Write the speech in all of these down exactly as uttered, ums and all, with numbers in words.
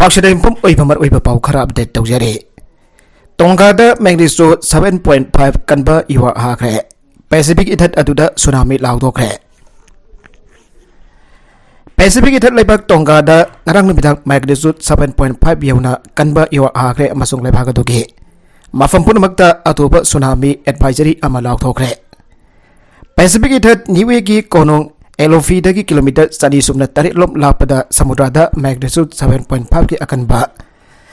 ꯑꯁꯤꯗ ꯌꯨꯝꯐꯝ ꯑꯣꯏꯕ ꯃꯔꯨꯑꯣꯏꯕ ꯄꯥꯎ ꯈꯔ ꯑꯞꯗꯦꯠ ꯇꯧꯖꯔꯤ꯫ ꯇꯣꯡꯒꯥꯗ magnitude seven point five ꯀꯟꯕ ꯌꯨꯍꯥ ꯍꯥꯈ꯭ꯔꯦ꯫ ꯄꯦꯁꯤꯐꯤꯛ ꯏꯊꯠ ꯑꯗꯨꯗ ꯁꯨꯅꯥꯃꯤ ꯂꯥꯎꯊꯣꯛꯈ꯭ꯔꯦ꯫ ꯄꯦꯁꯤꯐꯤꯛ ꯏꯊꯠ ꯂꯩꯕꯥꯛ ꯇꯣꯡꯒꯥꯗ ꯉꯔꯥꯡ ꯅꯨꯃꯤꯗꯥꯡ magnitude seven point five ꯌꯧꯅ ꯀꯟꯕ ꯌꯨꯍꯥ ꯍꯥꯈ꯭ꯔꯦ ꯑꯃꯁꯨꯡ ꯂꯩꯕꯥꯛ ꯑꯗꯨꯒꯤ ꯃꯐꯝ ꯄꯨꯝꯅꯃꯛꯇ ꯑꯊꯨꯕ ꯁꯨꯅꯥꯃꯤ ꯑꯦꯗꯚꯥꯏꯖꯔꯤ ꯑꯃ ꯂꯥꯎꯊꯣꯛꯈ꯭ꯔꯦ꯫ ꯄꯦꯁꯤꯐꯤꯛ ꯏꯊꯠ ꯅꯤꯎ ꯌꯣꯔꯛꯀꯤ ꯀꯣꯅꯨꯡ ꯑꯦꯂꯣꯐꯤꯗꯒꯤ ꯀꯤꯂꯣꯃꯤꯇꯔ ꯆꯅꯤ ꯁꯨꯞꯅ ꯇꯔꯦꯠ ꯂꯣꯝ ꯂꯥꯞꯄꯗ ꯁꯃꯨꯗ꯭ꯔꯗ magnitude seven point five ꯀꯤ ꯑꯀꯟꯕ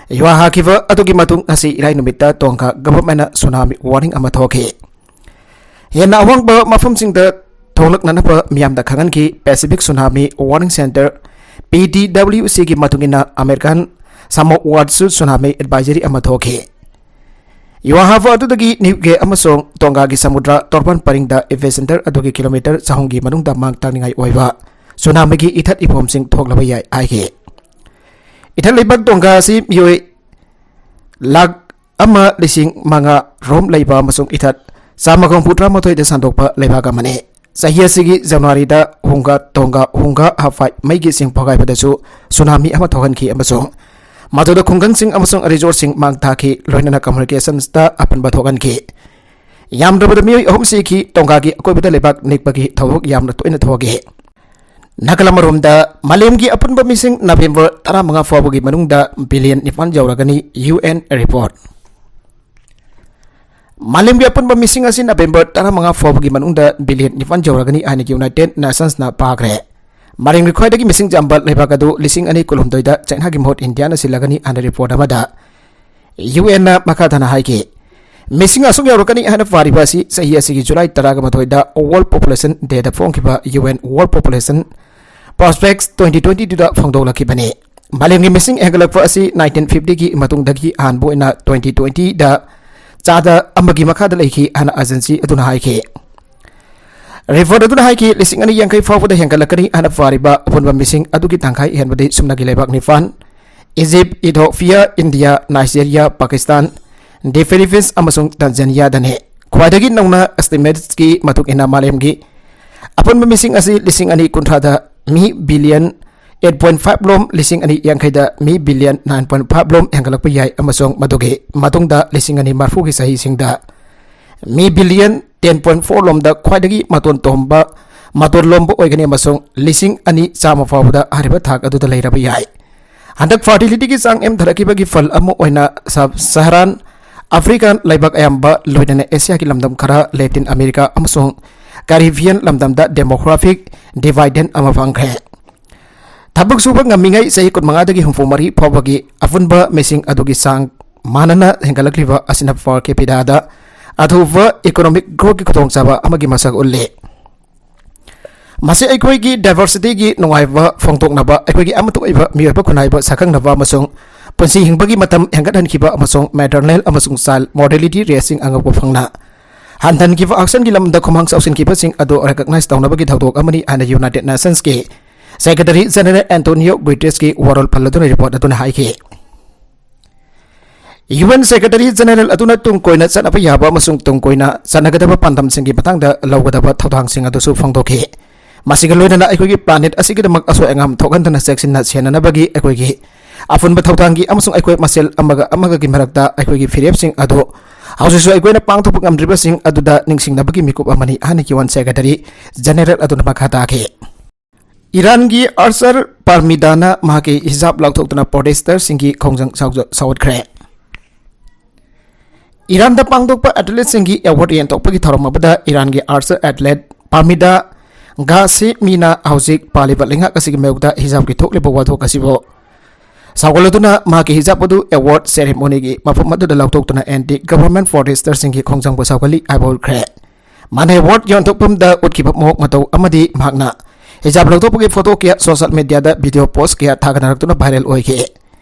ꯌꯨꯍꯥ ꯍꯥꯈꯤꯕ ꯑꯗꯨꯒꯤ ꯃꯇꯨꯡ ꯉꯁꯤ ꯏꯔꯥꯏ ꯅꯨꯃꯤꯠꯇ ꯇꯣꯡꯒꯥ ꯒꯚꯔꯟꯃꯦꯟꯅ ꯁꯨꯅꯥꯃꯤ ꯋꯥꯔꯅꯤꯡ ꯑꯃ ꯊꯣꯛꯈꯤ꯫ ꯍꯦꯟꯅ ꯑꯋꯥꯡꯕ ꯃꯐꯝꯁꯤꯡꯗ ꯊꯣꯛꯂꯛꯅꯅꯕ ꯃꯤꯌꯥꯝꯗ ꯈꯪꯍꯟꯈꯤ꯫ Pacific tsunami warning centre, P T W ꯁꯤꯒꯤ ꯃꯇꯨꯡ ꯏꯟꯅ ꯑꯃꯦꯔꯤꯀꯥꯟ ꯁꯥꯃꯣꯋꯥꯗꯁꯨ ꯁꯨꯅꯥꯃꯤ ꯑꯦꯗꯚꯥꯏꯖꯔꯤ ꯑꯃ ꯊꯣꯛꯈꯤ꯫ ꯌꯨꯍꯥ ꯍꯥꯕ ꯑꯗꯨꯗꯒꯤ ꯅꯤꯎ ꯌꯣꯔꯛ ꯑꯃꯁꯨꯡ ꯇꯣꯡꯒꯥꯒꯤ ꯁꯃꯨꯗ꯭ꯔ ꯇꯣꯔꯕꯥꯟ ꯄꯔꯤꯡꯗ ꯏꯄꯤꯁꯦꯟꯇꯔ ꯑꯗꯨꯒꯤ ꯀꯤꯂꯣꯃꯤꯇꯔ ꯆꯍꯨꯝꯒꯤ ꯃꯅꯨꯡꯗ ꯃꯥꯡ ꯇꯥꯛꯅꯤꯡꯉꯥꯏ ꯑꯣꯏꯕ ꯁꯨꯅꯥꯃꯤꯒꯤ ꯏꯊꯠ ꯏꯐꯣꯝꯁꯤꯡ ꯊꯣꯛꯂꯕ ꯌꯥꯏ ꯍꯥꯏꯈꯤ꯫ ꯏꯊꯠ ꯂꯩꯕꯥꯛ ꯇꯣꯡꯒꯥ ꯑꯁꯤ ꯃꯤꯑꯣꯏ ꯂꯥꯈ ꯑꯃ ꯂꯤꯁꯤꯡ ꯃꯉꯥ ꯔꯣꯝ ꯂꯩꯕ ꯑꯃꯁꯨꯡ ꯏꯊꯠ ꯆꯥꯝꯃꯒ ꯍꯨꯝꯐꯨ ꯇꯔꯥꯃꯥꯊꯣꯏꯗ ꯁꯟꯗꯣꯛꯄ ꯂꯩꯕꯥꯛ ꯑꯃꯅꯤ꯫ ꯆꯍꯤ ꯑꯁꯤꯒꯤ ꯖꯅꯋꯥꯔꯤꯗ ꯍꯨꯡꯒꯥ ꯇꯣꯡꯒꯥ ꯍꯨꯡꯒꯥ ꯍꯥꯐꯥꯏ ꯃꯩꯒꯤ ꯆꯤꯡ ꯄꯣꯈꯥꯏꯕꯗꯁꯨ ꯁꯨꯅꯥꯃꯤ ꯑꯃ ꯊꯣꯛꯍꯟꯈꯤ ꯑꯃꯁꯨꯡ ꯃꯗꯨꯗ ꯈꯨꯡꯒꯪꯁꯤꯡ ꯑꯃꯁꯨꯡ ꯔꯤꯁꯣꯔꯠꯁꯤꯡ ꯃꯥꯡ ꯊꯥꯈꯤ, ꯂꯣꯏꯅꯅ ꯀꯝꯃ꯭ꯌꯨꯅꯤꯀꯦꯁꯟꯁꯇ ꯑꯄꯟꯕ ꯊꯣꯛꯍꯟꯈꯤ꯫ ꯌꯥꯝꯗ꯭ꯔꯕꯗ ꯃꯤꯑꯣꯏ ꯑꯍꯨꯝ ꯁꯤꯈꯤ꯫ ꯇꯣꯡꯒꯥꯒꯤ ꯑꯀꯣꯏꯕꯗ ꯂꯩꯕꯥꯛ ꯅꯤꯛꯄꯒꯤ ꯊꯧꯗꯣꯛ ꯌꯥꯝꯅ ꯇꯣꯏꯅ ꯊꯣꯛꯈꯤ꯫ ꯅꯥꯒꯥꯂꯦꯟ ꯑꯃꯔꯣꯝꯗ ꯃꯥꯂꯦꯝꯒꯤ ꯑꯄꯨꯟꯕ ꯃꯤꯁꯤꯡ ꯅꯕꯦꯝꯕꯔ ꯇꯔꯥꯃꯉꯥ ꯐꯥꯎꯕꯒꯤ ꯃꯅꯨꯡꯗ ꯕꯤꯂꯤꯌꯟ ꯅꯤꯄꯥꯟ ꯌꯧꯔꯒꯅꯤ, ꯌꯨ ꯑꯦꯟ ꯔꯤꯄꯣꯔꯠ꯫ ꯃꯥꯂꯦꯝꯒꯤ ꯑꯄꯨꯟꯕ ꯃꯤꯁꯤꯡ ꯑꯁꯤ ꯅꯕꯦꯝꯕꯔ ꯇꯔꯥꯃꯉꯥ ꯐꯥꯎꯕꯒꯤ ꯃꯅꯨꯡꯗ ꯕꯤꯂꯤꯌꯟ ꯅꯤꯄꯥꯟ ꯌꯧꯔꯒꯅꯤ ꯍꯥꯏꯅ ꯌꯨꯅꯥꯏꯇꯦꯗ ꯅꯦꯁꯟꯁꯅ ꯄꯥꯈ꯭ꯔꯦ꯫ ꯃꯥꯂꯦꯝꯒꯤ ꯈ꯭ꯋꯥꯏꯗꯒꯤ ꯃꯤꯁꯤꯡ ꯌꯥꯝꯕ ꯂꯩꯕꯥꯛ ꯑꯗꯨ ꯂꯤꯁꯤꯡ ꯑꯅꯤ ꯀꯨꯟꯍꯨꯝꯗꯣꯏꯗ ꯆꯥꯏꯅꯥꯒꯤ ꯃꯍꯨꯠ ꯏꯟꯗꯤꯌꯥꯅ ꯁꯤꯜꯂꯒꯅꯤ ꯍꯥꯏꯅ ꯔꯤꯄꯣꯔꯠ ꯑꯃꯗ ꯌꯨ ꯑꯦꯟꯅ ꯃꯈꯥ ꯇꯥꯅ ꯍꯥꯏꯈꯤ꯫ ꯃꯤꯁꯤꯡ ꯑꯁꯨꯛ ꯌꯧꯔꯛꯀꯅꯤ ꯍꯥꯏꯅ ꯄꯥꯔꯤꯕ ꯑꯁꯤ ꯆꯍꯤ ꯑꯁꯤꯒꯤ ꯖꯨꯂꯥꯏ ꯇꯔꯥꯒ ꯃꯥꯊꯣꯏꯗ World Population Dayꯗ ꯐꯣꯡꯈꯤꯕ U N World Population Prospects twenty twenty twoꯗ ꯐꯣꯡꯗꯣꯛꯂꯛꯈꯤꯕꯅꯤ꯫ ꯃꯥꯂꯦꯝꯒꯤ ꯃꯤꯁꯤꯡ ꯍꯦꯟꯒꯠꯂꯛꯄ ꯑꯁꯤ nineteen fiftyꯒꯤ ꯃꯇꯨꯡꯗꯒꯤ ꯑꯍꯥꯟꯕ ꯑꯣꯏꯅ twenty twentyꯗ ꯆꯥꯗ ꯑꯃꯒꯤ ꯃꯈꯥꯗ ꯂꯩꯈꯤ ꯍꯥꯏꯅ ꯑꯦꯖꯦꯟꯁꯤ ꯑꯗꯨꯅ ꯍꯥꯏꯈꯤ꯫ ꯔꯤꯄꯣꯔꯠ ꯑꯗꯨꯅ ꯍꯥꯏꯈꯤ, ꯂꯤꯁꯤꯡ ꯑꯅꯤ ꯌꯥꯡꯈꯩ ꯐꯥꯎꯕꯗ ꯍꯦꯟꯒꯠꯂꯛꯀꯅꯤ ꯍꯥꯏꯅ ꯄꯥꯔꯤꯕ ꯑꯄꯨꯟꯕ ꯃꯤꯁꯤꯡ ꯑꯗꯨꯒꯤ ꯇꯪꯈꯥꯏ ꯍꯦꯟꯕꯗꯤ ꯁꯨꯞꯅꯒꯤ ꯂꯩꯕꯥꯛ ꯅꯤꯄꯥꯟ, ꯏꯖꯤꯞ, ꯏꯊꯣꯄꯤꯌꯥ, ꯏꯟꯗꯤꯌꯥ, ꯅꯥꯏꯖꯦꯔꯤꯌꯥ, ꯄꯥꯀꯤꯁꯇꯥꯟ, ꯗꯤ ꯐꯤꯂꯤꯄꯤꯟꯁ ꯑꯃꯁꯨꯡ ꯇꯥꯟꯖꯥꯅꯤꯌꯥꯗꯅꯤ꯫ ꯈ꯭ꯋꯥꯏꯗꯒꯤ ꯅꯧꯅ ꯑꯦꯁꯇꯤꯃꯦꯠꯁꯀꯤ ꯃꯇꯨꯡ ꯏꯟꯅ ꯃꯥꯂꯦꯝꯒꯤ ꯑꯄꯨꯟꯕ ꯃꯤꯁꯤꯡ ꯑꯁꯤ ꯂꯤꯁꯤꯡ ꯑꯅꯤ ꯀꯨꯟꯊ꯭ꯔꯥꯗ ꯃꯤ ꯕꯤꯂꯤꯌꯟ ꯑꯦꯠ ꯄꯣꯏꯟ ꯐꯥꯏꯚ ꯂꯣꯝ ꯂꯤꯁꯤꯡ ꯑꯅꯤ ꯌꯥꯡꯈꯩꯗ ꯃꯤ ꯕꯤꯂꯤꯌꯟ ꯅꯥꯏꯟ ꯄꯣꯏꯟ ꯐꯥꯏꯚ ꯂꯣꯝ ꯍꯦꯟꯒꯠꯂꯛꯄ ꯌꯥꯏ ꯑꯃꯁꯨꯡ ꯃꯗꯨꯒꯤ ꯃꯇꯨꯡꯗ ꯂꯤꯁꯤꯡ ꯑꯅꯤ ꯃꯔꯤꯐꯨꯒꯤ ꯆꯍꯤꯁꯤꯡꯗ ꯃꯤ ꯕꯤꯂꯤꯌꯟ ꯇꯦꯟ ꯄꯣꯏꯟ ꯐꯣꯔ ꯂꯣꯝꯗ ꯈ꯭ꯋꯥꯏꯗꯒꯤ ꯃꯇꯣꯟ ꯇꯣꯝꯕ, ꯃꯇꯣꯟ ꯂꯣꯝꯕ ꯑꯣꯏꯒꯅꯤ ꯑꯃꯁꯨꯡ ꯂꯤꯁꯤꯡ ꯑꯅꯤ ꯆꯥꯝꯃ ꯐꯥꯎꯕꯗ ꯍꯥꯏꯔꯤꯕ ꯊꯥꯛ ꯑꯗꯨꯗ ꯂꯩꯔꯕ ꯌꯥꯏ꯫ ꯍꯟꯗꯛ ꯐꯔꯇꯤꯂꯤꯇꯤꯒꯤ ꯆꯥꯡ ꯍꯟꯊꯔꯛꯈꯤꯕꯒꯤ ꯐꯜ ꯑꯃ ꯑꯣꯏꯅ ꯁꯕ ꯁꯍꯥꯔꯥꯟ ꯑꯐ꯭ꯔꯤꯀꯥꯟ ꯂꯩꯕꯥꯛ ꯑꯌꯥꯝꯕ, ꯂꯣꯏꯅꯅ ꯑꯦꯁꯤꯌꯥꯒꯤ ꯂꯝꯗꯝ ꯈꯔ, ꯂꯦꯇꯤꯟ ꯑꯃꯦꯔꯤꯀꯥ ꯑꯃꯁꯨꯡ ꯀꯦꯔꯤꯕꯤꯌꯟ ꯂꯝꯗꯝꯗ demographic dividend ꯑꯃ ꯐꯪꯈ꯭ꯔꯦ꯫ ꯊꯕꯛ ꯁꯨꯕ ꯉꯝꯃꯤꯉꯩ ꯆꯍꯤ ꯀꯨꯟꯃꯉꯥꯗꯒꯤ ꯍꯨꯝꯐꯨ ꯃꯔꯤ ꯐꯥꯎꯕꯒꯤ ꯑꯄꯨꯟꯕ ꯃꯤꯁꯤꯡ ꯑꯗꯨꯒꯤ ꯆꯥꯡ ꯃꯥꯟꯅꯅ ꯍꯦꯟꯒꯠꯂꯛꯂꯤꯕ ꯑꯁꯤꯅ per capitaꯗ ꯑꯊꯨꯕ economic growthꯀꯤ ꯈꯨꯗꯣꯡꯆꯥꯕ ꯑꯃꯒꯤ ꯃꯁꯛ ꯎꯠꯂꯤ꯫ ꯃꯁꯤ ꯑꯩꯈꯣꯏꯒꯤ diversityꯒꯤ ꯅꯨꯡꯉꯥꯏꯕ ꯐꯣꯡꯗꯣꯛꯅꯕ, ꯑꯩꯈꯣꯏꯒꯤ ꯑꯃꯠꯇ ꯑꯣꯏꯕ ꯃꯤꯑꯣꯏꯕ ꯈꯨꯟꯅꯥꯏꯕ ꯁꯛꯈꯪꯅꯕ ꯑꯃꯁꯨꯡ ꯄꯨꯟꯁꯤ ꯍꯤꯡꯕꯒꯤ ꯃꯇꯝ ꯍꯦꯟꯒꯠꯍꯟꯈꯤꯕ ꯑꯃꯁꯨꯡ maternal ꯑꯃꯁꯨꯡ child mortality rateꯁꯤꯡ ꯑꯉꯛꯄ ꯐꯪꯅ ꯍꯟꯊꯍꯟꯈꯤꯕ, ꯍꯛꯁꯦꯜꯒꯤ ꯂꯝꯗ ꯈꯨꯃꯥꯡ ꯆꯥꯎꯁꯤꯟꯈꯤꯕꯁꯤꯡ ꯑꯗꯨ recognize ꯇꯧꯅꯕꯒꯤ ꯊꯧꯗꯣꯛ ꯑꯃꯅꯤ ꯍꯥꯏꯅ United Nationsꯀꯤ Secretary General Antonio Guterresꯀꯤ ꯋꯥꯔꯣꯜ ꯄꯜꯂꯗꯨꯅ report ꯑꯗꯨꯅ ꯍꯥꯏꯈꯤ꯫ UN Secretary General ꯑꯗꯨꯅ ꯇꯨꯡ ꯀꯣꯏꯅ ꯆꯠꯅꯕ ꯌꯥꯕ ꯑꯃꯁꯨꯡ ꯇꯨꯡ ꯀꯣꯏꯅ ꯆꯠꯅꯒꯗꯕ ꯄꯥꯟꯗꯝꯁꯤꯡꯒꯤ ꯃꯇꯥꯡꯗ ꯂꯧꯒꯗꯕ ꯊꯧꯗꯥꯡꯁꯤꯡ ꯑꯗꯨꯁꯨ ꯐꯣꯡꯗꯣꯛꯈꯤ꯫ ꯃꯁꯤꯒ ꯂꯣꯏꯅꯅ ꯑꯩꯈꯣꯏꯒꯤ planet ꯑꯁꯤꯒꯤꯗꯃꯛ ꯑꯁꯣꯏ ꯑꯉꯥꯝ ꯊꯣꯛꯍꯟꯗꯅ ꯆꯦꯛꯁꯤꯟꯅ ꯁꯦꯟꯅꯅꯕꯒꯤ ꯑꯩꯈꯣꯏꯒꯤ ꯑꯄꯨꯟꯕ ꯊꯧꯗꯥꯡꯒꯤ ꯑꯃꯁꯨꯡ ꯑꯩꯈꯣꯏ ꯃꯁꯦꯜ ꯑꯃꯒ ꯑꯃꯒꯒꯤ ꯃꯔꯛꯇ ꯑꯩꯈꯣꯏꯒꯤ ꯐꯤꯔꯦꯞꯁꯤꯡ ꯑꯗꯨ ꯍꯧꯖꯤꯛꯁꯨ ꯑꯩꯈꯣꯏꯅ ꯄꯥꯡꯊꯣꯛꯄ ꯉꯝꯗ꯭ꯔꯤꯕꯁꯤꯡ ꯑꯗꯨꯗ ꯅꯤꯡꯁꯤꯡꯅꯕꯒꯤ ꯃꯤꯀꯨꯞ ꯑꯃꯅꯤ ꯍꯥꯏꯅ UN Secretary General ꯑꯗꯨꯅ ꯃꯈꯥ ꯇꯥꯈꯤ꯫ ꯏꯔꯥꯟꯒꯤ archer ꯄꯥꯔꯃꯤꯗꯥꯅ ꯃꯍꯥꯛꯀꯤ ꯍꯤꯖꯥꯕ ꯂꯧꯊꯣꯛꯇꯨꯅ protestorꯁꯤꯡꯒꯤ ꯈꯣꯡꯖꯪ ꯁꯥꯎꯖ-, ꯁꯧꯒꯠꯈ꯭ꯔꯦ꯫ ꯏꯔꯥꯟꯗ ꯄꯥꯡꯊꯣꯛꯄ athleteꯁꯤꯡꯒꯤ award ꯌꯦꯟꯊꯣꯛꯄꯒꯤ ꯊꯧꯔꯝ ꯑꯃꯗ ꯏꯔꯥꯟꯒꯤ archer athlete ꯄꯥꯔꯃꯤꯗꯥ ꯒꯥꯁꯤꯃꯤꯅ ꯍꯧꯖꯤꯛ ꯄꯥꯜꯂꯤꯕ ꯂꯩꯉꯥꯛ ꯑꯁꯤꯒꯤ ꯃꯥꯌꯣꯛꯇ ꯍꯤꯖꯥꯕꯀꯤ ꯊꯣꯛꯂꯤꯕ ꯋꯥꯊꯣꯛ ꯑꯁꯤꯕꯨ ꯁꯥꯎꯒꯠꯂꯗꯨꯅ ꯃꯍꯥꯛꯀꯤ ꯍꯤꯖꯥꯕ ꯑꯗꯨ award ceremonyꯒꯤ ꯃꯐꯝ ꯑꯗꯨꯗ ꯂꯧꯊꯣꯛꯇꯨꯅ anti government protestorꯁꯤꯡꯒꯤ ꯈꯣꯡꯖꯪꯕꯨ ꯁꯥꯎꯒꯠꯂꯤ ꯍꯥꯏꯕ ꯎꯠꯈ꯭ꯔꯦ꯫ ꯃꯥꯅ award ꯌꯣꯟꯊꯣꯛꯐꯝꯗ ꯎꯠꯈꯤꯕ ꯃꯑꯣꯡ ꯃꯇꯧ ꯑꯃꯗꯤ ꯃꯍꯥꯛꯅ ꯍꯤꯖꯥꯕ ꯂꯧꯊꯣꯛꯄꯒꯤ photo ꯀꯌꯥ social mediaꯗ video post ꯀꯌꯥ ꯊꯥꯒꯠꯅꯔꯛꯇꯨꯅ viral ꯑꯣꯏꯈꯤ꯫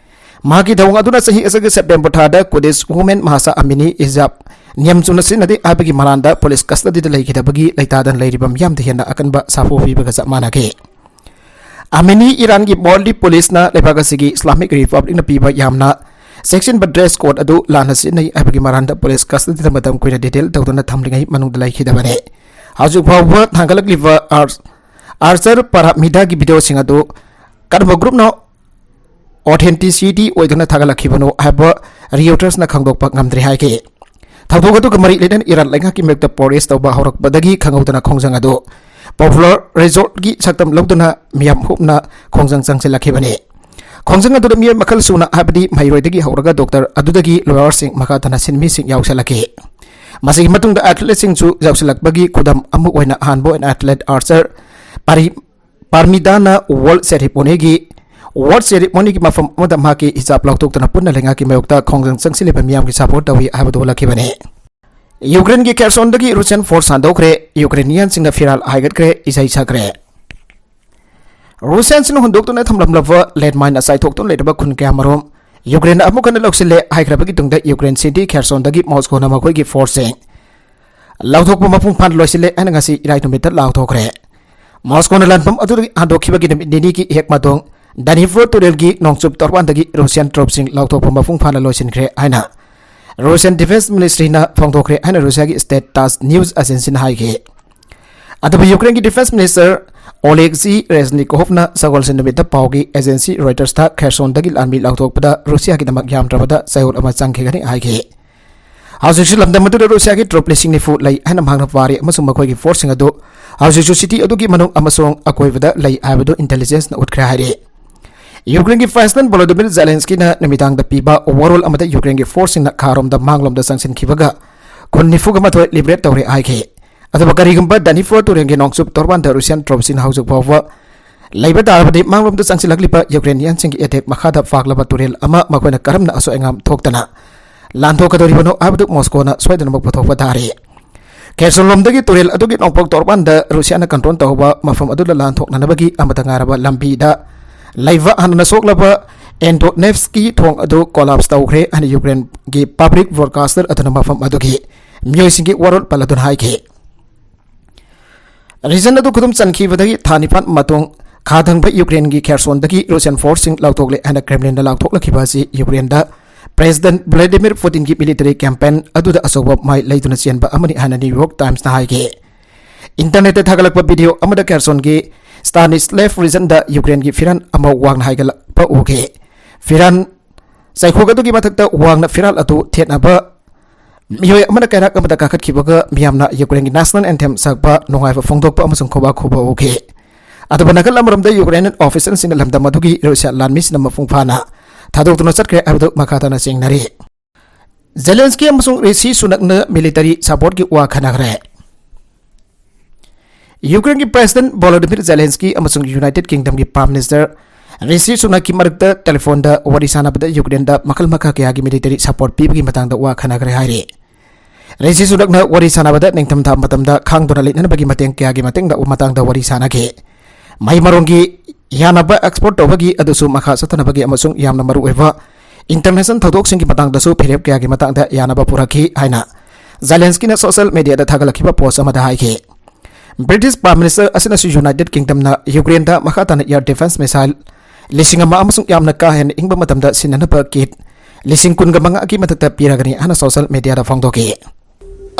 ꯃꯍꯥꯛꯀꯤ ꯊꯧꯑꯣꯡ ꯑꯗꯨꯅ ꯆꯍꯤ ꯑꯁꯤꯒꯤ September ꯊꯥꯗ Kurdish woman Mahsa Amini ꯍꯤꯖꯥꯕ ꯅꯤꯌꯝ ꯆꯨꯝꯅ ꯁꯤꯖꯤꯟꯅꯗꯦ ꯍꯥꯏꯕꯒꯤ ꯃꯔꯥꯟꯗ police custodyꯗ ꯂꯩꯈꯤꯗꯕꯒꯤ ꯂꯩꯇꯥꯗꯅ ꯂꯩꯔꯤꯕ ꯃꯤꯌꯥꯝꯗ ꯍꯦꯟꯅ ꯑꯀꯟꯕ ꯁꯥꯐꯨ ꯄꯤꯕꯒ ꯆꯞ ꯃꯥꯟꯅꯈꯤ꯫ ꯑꯃꯤꯅꯤ ꯏꯔꯥꯟꯒꯤ ꯃꯣꯜꯗꯤ policeꯅ ꯂꯩꯕꯥꯛ ꯑꯁꯤꯒꯤ Islamic Republicꯅ ꯄꯤꯕ ꯌꯥꯝꯅ ꯆꯦꯛꯁꯤꯟꯕ dress code ꯑꯗꯨ ꯂꯥꯟꯅ ꯁꯤꯖꯤꯟꯅꯩ ꯍꯥꯏꯕꯒꯤ ꯃꯔꯥꯟꯗ police custodyꯗ ꯃꯇꯝ ꯀꯨꯏꯅ detain ꯇꯧꯗꯨꯅ ꯊꯝꯂꯤꯉꯩ ꯃꯅꯨꯡꯗ ꯂꯩꯈꯤꯗꯕꯅꯤ꯫ ꯍꯧꯖꯤꯛ ꯐꯥꯎꯕ ꯊꯥꯡꯒꯠꯂꯛꯂꯤꯕ archer ꯄꯥꯔꯃꯤꯗꯥꯒꯤ videoꯁꯤꯡ ꯑꯗꯨ ꯀꯔꯝꯕ groupꯅ authenticity ꯑꯣꯏꯗꯨꯅ ꯊꯥꯒꯠꯂꯛꯈꯤꯕꯅꯣ ꯍꯥꯏꯕ Reutersꯅ ꯈꯪꯗꯣꯛꯄ ꯉꯝꯗ꯭ꯔꯤ ꯍꯥꯏꯈꯤ꯫ ꯊꯧꯗꯣꯛ ꯑꯗꯨꯒ ꯃꯔꯤ ꯂꯩꯅꯅ ꯏꯔꯥꯟ ꯂꯩꯉꯥꯛꯀꯤ ꯃꯥꯌꯣꯛꯇ protest ꯇꯧꯕ ꯍꯧꯔꯛꯄꯗꯒꯤ ꯈꯪꯍꯧꯗꯅ ꯈꯣꯡꯖꯪ ꯑꯗꯨ Popular Resortꯀꯤ ꯁꯛꯇꯝ ꯂꯧꯗꯨꯅ ꯃꯤꯌꯥꯝ ꯍꯨꯞꯅ ꯈꯣꯡꯖꯪ ꯆꯪꯁꯤꯜꯂꯛꯈꯤꯕꯅꯤ꯫ ꯈꯣꯡꯖꯪ ꯑꯗꯨꯗ ꯃꯤꯑꯣꯏ ꯃꯈꯜ ꯁꯨꯅ, ꯍꯥꯏꯕꯗꯤ ꯃꯍꯩꯔꯣꯏꯗꯒꯤ ꯍꯧꯔꯒ doctor ꯑꯗꯨꯗꯒꯤ lawyerꯁꯤꯡ, ꯃꯈꯥ ꯇꯥꯅ ꯁꯤꯟꯃꯤꯁꯤꯡ ꯌꯥꯎꯁꯤꯜꯂꯛꯈꯤ꯫ ꯃꯁꯤꯒꯤ ꯃꯇꯨꯡꯗ athleteꯁꯤꯡꯁꯨ ꯌꯥꯎꯁꯤꯜꯂꯛꯄꯒꯤ ꯈꯨꯗꯝ ꯑꯃ ꯑꯣꯏꯅ ꯑꯍꯥꯟꯕ ꯑꯣꯏꯅ athlete archer ꯄꯥꯔꯤ-, ꯄꯥꯔꯃꯤꯗꯥꯅ World Ceremonyꯒꯤ, World Ceremonyꯒꯤ ꯃꯐꯝ ꯑꯃꯗ ꯃꯍꯥꯛꯀꯤ ꯍꯤꯖꯥꯕ ꯂꯧꯊꯣꯛꯇꯨꯅ ꯄꯨꯟꯅ ꯂꯩꯉꯥꯛꯀꯤ ꯃꯥꯌꯣꯛꯇ ꯈꯣꯡꯖꯪ ꯆꯪꯁꯤꯜꯂꯤꯕ ꯃꯤꯌꯥꯝꯒꯤ support ꯇꯧꯏ ꯍꯥꯏꯕꯗꯨ ꯎꯠꯂꯛꯈꯤꯕꯅꯤ꯫ ꯌꯨꯀ꯭ꯔꯦꯟꯒꯤ ꯈꯦꯔꯁꯣꯟꯗꯒꯤ Russian force ꯍꯟꯗꯣꯛꯈ꯭ꯔꯦ, Ukrainianꯁꯤꯡꯅ ꯐꯤꯔꯥꯜ ꯍꯥꯏꯒꯠꯈ꯭ꯔꯦ, ꯏꯁꯩ ꯁꯛꯈ꯭ꯔꯦ꯫ Russianꯁꯤꯡꯅ ꯍꯨꯟꯗꯣꯛꯇꯨꯅ ꯊꯝꯂꯝꯂꯕ landmineꯅ ꯆꯥꯏꯊꯣꯛꯇꯨꯅ ꯂꯩꯔꯕ ꯈꯨꯟ ꯀꯌꯥꯃꯔꯨꯝ ꯌꯨꯀ꯭ꯔꯦꯟꯅ ꯑꯃꯨꯛ ꯍꯟꯅ ꯂꯧꯁꯤꯜꯂꯦ ꯍꯥꯏꯈ꯭ꯔꯕꯒꯤ ꯇꯨꯡꯗ Ukraine city ꯈꯦꯔꯁꯣꯟꯗꯒꯤ ꯃꯣꯁꯀꯣꯅ ꯃꯈꯣꯏꯒꯤ forceꯁꯤꯡ ꯂꯧꯊꯣꯛꯄ ꯃꯄꯨꯡ ꯐꯥꯅ ꯂꯣꯏꯁꯤꯜꯂꯦ ꯍꯥꯏꯅ ꯉꯁꯤ ꯏꯔꯥꯏ ꯅꯨꯃꯤꯠꯇ ꯂꯥꯎꯊꯣꯛꯈ꯭ꯔꯦ꯫ ꯃꯣꯁꯀꯣꯅ ꯂꯥꯟꯐꯝ ꯑꯗꯨꯗꯒꯤ ꯍꯟꯗꯣꯛꯈꯤꯕꯒꯤ ꯅꯨꯃꯤꯠ ꯅꯤꯅꯤꯒꯤ ꯍꯦꯛ ꯃꯇꯨꯡ Dnipro ꯇꯨꯔꯦꯜꯒꯤ ꯅꯣꯡꯆꯨꯞ ꯇꯣꯔꯕꯥꯟꯗꯒꯤ Russian troopꯁꯤꯡ ꯂꯧꯊꯣꯛꯄ ꯃꯄꯨꯡ ꯐꯥꯅ ꯂꯣꯏꯁꯤꯟꯈ꯭ꯔꯦ ꯍꯥꯏꯅ Russian Defense Ministryꯅ ꯐꯣꯡꯗꯣꯛꯈ꯭ꯔꯦ ꯍꯥꯏꯅ Russiaꯒꯤ state TASS news agencyꯅ ꯍꯥꯏꯈꯤ꯫ ꯑꯗꯨꯕꯨ Ukraineꯒꯤ Defense Minister Oleksiy Reznikovꯅ ꯁꯒꯣꯜꯁꯦꯟ ꯅꯨꯃꯤꯠꯇ ꯄꯥꯎꯒꯤ agency Reutersꯇ ꯈꯦꯔꯁꯣꯟꯗꯒꯤ ꯂꯥꯟꯃꯤ ꯂꯧꯊꯣꯛꯄꯗ Russiaꯒꯤꯗꯃꯛ ꯌꯥꯝꯗ꯭ꯔꯕꯗ ꯆꯌꯣꯜ ꯑꯃ ꯆꯪꯈꯤꯒꯅꯤ ꯍꯥꯏꯈꯤ꯫ ꯍꯧꯖꯤꯛꯁꯨ ꯂꯝꯗꯝ ꯑꯗꯨꯗ Russiaꯒꯤ troop ꯂꯤꯁꯤꯡ ꯅꯤꯐꯨ ꯂꯩ ꯍꯥꯏꯅ ꯃꯍꯥꯛꯅ ꯄꯥꯔꯤ ꯑꯃꯁꯨꯡ ꯃꯈꯣꯏꯒꯤ forceꯁꯤꯡ ꯑꯗꯨ ꯍꯧꯖꯤꯛꯁꯨ city ꯑꯗꯨꯒꯤ ꯃꯅꯨꯡ ꯑꯃꯁꯨꯡ ꯑꯀꯣꯏꯕꯗ ꯂꯩ ꯍꯥꯏꯕꯗꯨ intelligenceꯅ ꯎꯠꯈ꯭ꯔꯦ ꯍꯥꯏꯔꯤ꯫ Ukraineꯒꯤ President Volodymyr Zelenskyꯅ ꯅꯨꯃꯤꯗꯥꯡꯗ ꯄꯤꯕ ꯋꯥꯔꯣꯜ ꯑꯃꯗ Ukraineꯒꯤ forceꯁꯤꯡꯅ ꯈꯥꯔꯣꯝꯗ ꯃꯥꯡꯂꯣꯝꯗ ꯆꯪꯁꯤꯟꯈꯤꯕꯒ ꯈꯨꯟ ꯅꯤꯐꯨꯒ ꯃꯥꯊꯣꯏ liberate ꯇꯧꯔꯦ ꯍꯥꯏꯈꯤ꯫ ꯑꯗꯨꯕꯨ ꯀꯔꯤꯒꯨꯝꯕ Dnipro ꯇꯨꯔꯦꯜꯒꯤ ꯅꯣꯡꯆꯨꯞ ꯇꯣꯔꯕꯥꯟꯗ Russian troopꯁꯤꯡꯅ ꯍꯧꯖꯤꯛ ꯐꯥꯎꯕ ꯂꯩꯕ ꯇꯥꯔꯕꯗꯤ ꯃꯥꯡꯂꯣꯝꯗ ꯆꯪꯁꯤꯜꯂꯛꯂꯤꯕ Ukrainianꯁꯤꯡꯒꯤ attack ꯃꯈꯥꯗ ꯐꯥꯛꯂꯕ ꯇꯨꯔꯦꯜ ꯑꯃ ꯃꯈꯣꯏꯅ ꯀꯔꯝꯅ ꯑꯁꯣꯏ ꯑꯉꯥꯝ ꯊꯣꯛꯇꯅ ꯂꯥꯟꯊꯣꯛꯀꯗꯧꯔꯤꯕꯅꯣ ꯍꯥꯏꯕꯗꯨ ꯃꯣꯁꯀꯣꯅ ꯁꯣꯏꯗꯅꯃꯛ ꯄꯨꯊꯣꯛꯄ ꯇꯥꯔꯤ꯫ ꯈꯦꯔꯁꯣꯟꯂꯣꯝꯗꯒꯤ ꯇꯨꯔꯦꯜ ꯑꯗꯨꯒꯤ ꯅꯣꯡꯄꯣꯛ ꯇꯣꯔꯕꯥꯟꯗ Russiaꯅ control ꯇꯧꯕ ꯃꯐꯝ ꯑꯗꯨꯗ ꯂꯥꯟꯊꯣꯛꯅꯅꯕꯒꯤ ꯑꯃꯠꯇ ꯉꯥꯏꯔꯕ ꯂꯝꯕꯤꯗ ꯂꯩꯕ ꯍꯥꯟꯅꯅ ꯁꯣꯛꯂꯕ Antonovsky ꯊꯣꯡ ꯑꯗꯨ collapse ꯇꯧꯈ꯭ꯔꯦ ꯍꯥꯏꯅ Ukraineꯒꯤ public broadcaster ꯑꯗꯨꯅ ꯃꯐꯝ ꯑꯗꯨꯒꯤ ꯃꯤꯑꯣꯏꯁꯤꯡꯒꯤ ꯋꯥꯔꯣꯜ ꯄꯜꯂꯗꯨꯅ ꯍꯥꯏꯈꯤ꯫ Region ꯑꯗꯨ ꯈꯨꯗꯨꯝ ꯆꯟꯈꯤꯕꯗꯒꯤ ꯊꯥ ꯅꯤꯄꯥꯟ ꯃꯇꯨꯡ ꯈꯥ ꯊꯪꯕ Ukraineꯒꯤ ꯈꯦꯔꯁꯣꯟꯗꯒꯤ Russian forceꯁꯤꯡ ꯂꯧꯊꯣꯛꯂꯦ ꯍꯥꯏꯅ Kremlinꯗ ꯂꯥꯎꯊꯣꯛꯂꯛꯈꯤꯕ ꯑꯁꯤ Ukraineꯗ President Vladimir Putinꯒꯤ military campaign ꯑꯗꯨꯗ ꯑꯆꯧꯕ ꯃꯥꯏ ꯂꯩꯗꯨꯅ ꯆꯦꯟꯕ ꯑꯃꯅꯤ ꯍꯥꯏꯅ New York Timesꯅ ꯍꯥꯏꯈꯤ꯫ Internetꯇ ꯊꯥꯒꯠꯂꯛꯄ video ꯑꯃꯗ ꯈꯦꯔꯁꯣꯟꯒꯤ Stanitsa Left regionꯗ ꯌꯨꯀ꯭ꯔꯦꯟꯒꯤ ꯐꯤꯔꯥꯜ ꯑꯃ ꯋꯥꯡꯅ ꯍꯥꯏꯒꯠꯂꯛꯄ ꯎꯈꯤ꯫ ꯐꯤꯔꯥꯜ ꯆꯩꯈꯣꯛ ꯑꯗꯨꯒꯤ ꯃꯊꯛꯇ ꯋꯥꯡꯅ ꯐꯤꯔꯥꯜ ꯑꯗꯨ ꯊꯦꯠꯅꯕ ꯃꯤꯑꯣꯏ ꯑꯃꯅ ꯀꯩꯔꯥꯛ ꯑꯃꯗ ꯀꯥꯈꯠꯈꯤꯕꯒ ꯃꯤꯌꯥꯝꯅ ꯌꯨꯀ꯭ꯔꯦꯟꯒꯤ national anthem ꯁꯛꯄ, ꯅꯨꯡꯉꯥꯏꯕ ꯐꯣꯡꯗꯣꯛꯄ ꯑꯃꯁꯨꯡ ꯈꯨꯕꯥꯛ ꯈꯨꯕ ꯎꯈꯤ꯫ ꯑꯗꯨꯕꯨ ꯅꯥꯀꯜ ꯑꯃꯔꯣꯝꯗ ꯌꯨꯀ꯭ꯔꯦꯟ officialꯁꯤꯡꯅ ꯂꯝꯗꯝ ꯑꯗꯨꯒꯤ ꯔꯨꯁꯤꯌꯥ ꯂꯥꯟꯃꯤꯁꯤꯡꯅ ꯃꯄꯨꯡ ꯐꯥꯅ ꯊꯥꯗꯣꯛꯇꯨꯅ ꯆꯠꯈ꯭ꯔꯦ ꯍꯥꯏꯕꯗꯨ ꯃꯈꯥ ꯇꯥꯅ ꯆꯤꯡꯅꯔꯤ꯫ ꯖꯦꯂꯦꯟꯁꯀꯤ ꯑꯃꯁꯨꯡ ꯔꯤꯁꯤ ꯁꯨꯅꯛꯅ military supportꯀꯤ ꯋꯥ ꯈꯟꯅꯈ꯭ꯔꯦ꯫ ꯌꯨꯀ꯭ꯔꯦꯟꯒꯤ President Volodymyr Zelensky ꯑꯃꯁꯨꯡ United Kingdomꯒꯤ Prime Minister ꯔꯤꯁꯤ ꯁꯨꯅꯛꯀꯤ ꯃꯔꯛꯇ ꯇꯦꯂꯤꯐꯣꯟꯗ ꯋꯥꯔꯤ ꯁꯥꯟꯅꯕꯗ ꯌꯨꯀ꯭ꯔꯦꯟꯗ ꯃꯈꯜ ꯃꯈꯥ ꯀꯌꯥꯒꯤ military support ꯄꯤꯕꯒꯤ ꯃꯇꯥꯡꯗ ꯋꯥ ꯈꯟꯅꯈ꯭ꯔꯦ ꯍꯥꯏꯔꯤ꯫ ꯔꯤꯁꯤ ꯁꯨꯅꯛꯅ ꯋꯥꯔꯤ ꯁꯥꯟꯅꯕꯗ ꯅꯤꯡꯊꯝꯊꯥ ꯃꯇꯝꯗ ꯈꯥꯡꯗꯨꯅ ꯂꯩꯅꯅꯕꯒꯤ ꯃꯇꯦꯡ ꯀꯌꯥꯒꯤ ꯃꯇꯦꯡꯗ ꯃꯇꯥꯡꯗ ꯋꯥꯔꯤ ꯁꯥꯟꯅꯈꯤ꯫ ꯃꯍꯩ ꯃꯔꯣꯡꯒꯤ ꯌꯥꯅꯕ export ꯇꯧꯕꯒꯤ ꯑꯗꯨꯁꯨ ꯃꯈꯥ ꯆꯠꯊꯅꯕꯒꯤ ꯑꯃꯁꯨꯡ ꯌꯥꯝꯅ ꯃꯔꯨꯑꯣꯏꯕ international ꯊꯧꯗꯣꯛꯁꯤꯡꯒꯤ ꯃꯇꯥꯡꯗꯁꯨ ꯐꯤꯔꯦꯞ ꯀꯌꯥꯒꯤ ꯃꯇꯥꯡꯗ ꯌꯥꯅꯕ ꯄꯨꯔꯛꯈꯤ ꯍꯥꯏꯅ ꯖꯦꯂꯦꯟꯁꯀꯤꯅ social mediaꯗ ꯊꯥꯒꯠꯂꯛꯈꯤꯕ post ꯑꯃꯗ ꯍꯥꯏꯈꯤ꯫ British Prime Minister ꯑꯁꯤꯅꯁꯨ United Kingdomꯅ ꯌꯨꯀ꯭ꯔꯦꯟꯗ ꯃꯈꯥ ꯇꯥꯅ air defense missile ꯂꯤꯁꯤꯡ ꯑꯃ ꯑꯃꯁꯨꯡ ꯌꯥꯝꯅ ꯀꯥ ꯍꯦꯟꯅ ꯏꯪꯕ ꯃꯇꯝꯗ ꯁꯤꯖꯤꯟꯅꯅꯕ kit ꯂꯤꯁꯤꯡ ꯀꯨꯟꯒ ꯃꯉꯥꯒꯤ ꯃꯊꯛꯇ ꯄꯤꯔꯒꯅꯤ ꯍꯥꯏꯅ social mediaꯗ ꯐꯣꯡꯗꯣꯛꯈꯤ꯫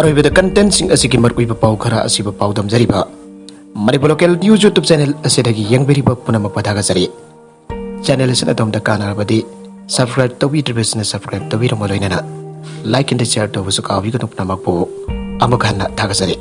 ꯑꯔꯣꯏꯕꯗ contentꯁꯤꯡ ꯑꯁꯤꯒꯤ ꯃꯔꯨꯑꯣꯏꯕ ꯄꯥꯎ ꯈꯔ ꯑꯁꯤꯕꯨ ꯄꯥꯎꯗꯝꯖꯔꯤꯕ Manipur Local News YouTube channel ꯑꯁꯤꯗꯒꯤ ꯌꯦꯡꯕꯤꯔꯤꯕ ꯄꯨꯝꯅꯃꯛꯄꯨ ꯊꯥꯒꯠꯆꯔꯤ꯫ Channel ꯑꯁꯤꯅ ꯑꯗꯣꯝꯗ ꯀꯥꯟꯅꯔꯕꯗꯤ subscribe ꯇꯧꯕꯤꯗ꯭ꯔꯤꯕꯁꯤꯡꯅ subscribe ꯇꯧꯕꯤꯔꯝꯕ ꯂꯣꯏꯅꯅ like and share ꯇꯧꯕꯁꯨ ꯀꯥꯎꯕꯤꯒꯅꯨ꯫ ꯄꯨꯝꯅꯃꯛꯄꯨ ꯑꯃꯨꯛ ꯍꯟꯅ ꯊꯥꯒꯠꯆꯔꯤ꯫